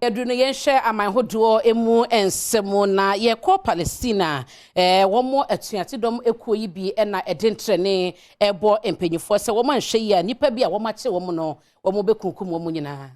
Yɛduru no yɛnhwɛ aman hodoɔ mu nsɛm na yɛkɔ Palestina. Wɔn atuatedɔm ekuo yi bi na ɛde ntrɛne ɛbɔ mpanyinfoɔ sɛ wɔn anhwɛ yie a nnipa bi a wɔn akye wɔn no wɔn bɛkunkum wɔn nyinaa.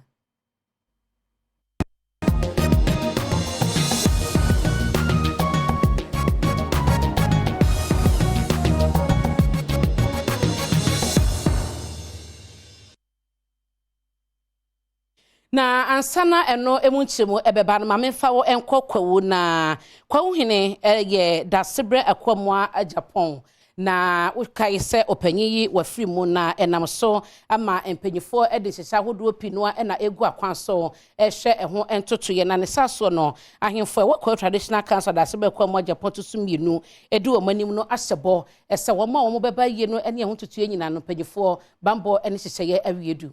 Na ansa na ɛno mu nkyerɛmu ɛbɛba no, ma memfa wo nkɔ Kwawu. Na Kwawu hene yɛ Dasebrɛ Akuamoah Agyapong. Na wokae sɛ ɔpanyin yi wafiri mu, na ɛnam so ama mpanyinfoɔ de nhyehyɛ ahodoɔ pii noa na egu akwan so ɛhwɛ ɛho ntotoeɛ. Na ne sa soɔ no, ahemfo a ɛwɔ Kwawu Traditional Council Dasebrɛ Akuamoah Agyapong to so mmienu di wɔn anim no ahyɛ bɔ sɛ wɔn a wɔbɛba yie no ne ɛho ntotoeɛ nyinaa no, mpanyinfoɔ bammɔ ne nhyehyɛeɛ awie du.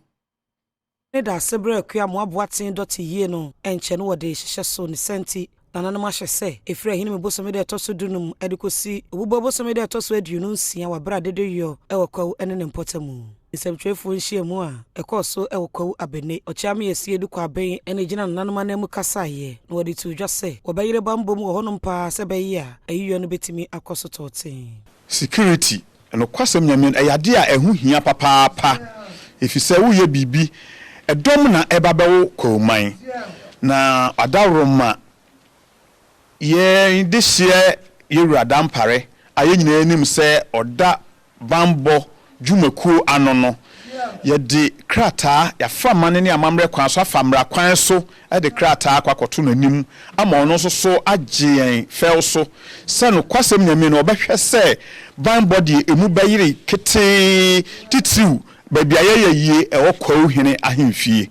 Ne dase berɛ akua mmoa boaten dɔte yie no nkyɛ no wɔde hyehyɛ so ne saa nti nananom ahyɛ sɛ ɛfiri Ahinime bosome da ɛtɔ so dunum de kɔsi Obubuo bosome da ɛtɔ so 26 wɔ berɛ a dede yɔ wɔ Kwawu ne ne mpɔtamu. Nsɛmtwerɛfoɔ nhyiamu a ɛkɔɔ so wɔ Kwawu Abene, Ɔkyeame Asiedu Kwaben na ɛgyina nananom ananmu kasaeɛ na wɔde too dwa sɛ wɔbɛyere bammɔ mu wɔ hɔnom paa sɛ ɛbɛyɛ a ayiyɔ no bɛtumi akɔ so tɔɔtee. Security, Nokwasɛm Nyame no, ɛyɛ ade a ɛho hia papaapa, efisɛ woreyɛ biribi, ɛdɔm na ɛba bɛwo Kwahuman, na adaworoma yɛn dehyeɛ Yɛwura Dampare a yɛn nyinaa nim sɛ ɔda banbɔ dwumakuo ano no, yɛde krataa, yɛafa amanne ne amammerɛ kwan so, afa mmara kwan so de krataa akɔ akɔto n'anim ama ɔno nso so agye yɛn fɛw so sɛ nokwasɛm Nyame no, ɔbɛhwɛ sɛ banbɔ deɛ ɛmu bɛyere ketee, titiriw baabi a yɛyɛ yie ɛwɔ Kwawu Hene ahemfie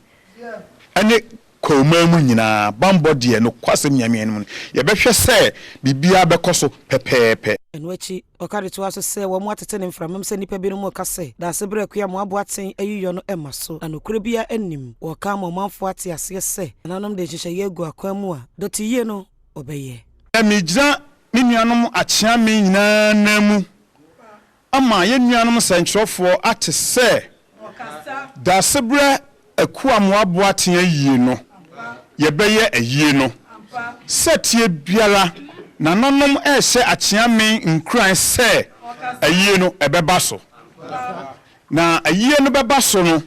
ne Kwawuman mu nyinaa, banbɔ deɛ nokwasɛm Nyame anim no, yɛbɛhwɛ sɛ biribiara bɛkɔ so pɛpɛɛpɛ. Ɛno akyi, ɔka de toaa so sɛ, Wɔatete no mframam sɛ nnipa binom reka sɛ, 'Daasebrɛ Akua Mmoa Boateng ayiyɔ no mma so, na nokorɛ biara nnim. Wɔreka ama ɔmanfoɔ ate aseɛ sɛ nananom de nhyehyɛeɛ agu akwan mu a, dɔte yie no wɔbɛyɛ. Megyina me nuanom akyeame nyinaa nan mu ama yɛn nuanom sɛnkyerɛwfoɔ ate sɛ Daasebrɛ Akuamoah Boateng ayie no, yɛbɛyɛ ayie no. Sɛ teɛ biara, nananom rehyɛ Akyeame nkuran sɛ ayie no ɛbɛba so. Na ayie no bɛba so no,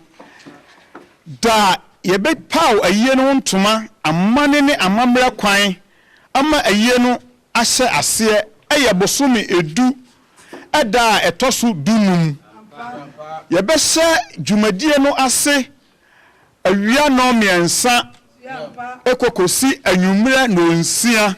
da a yɛbɛpaw ayie no ho ntoma amanne ne amammerɛ kwan ama ayie no ahyɛ aseɛ yɛ bosome du da a ɛtɔ so dunum. Yɛbɛhyɛ dwumadie no ase awia nnɔnmiɛnsa kɔ kɔsi anwummerɛ nnɔnsia.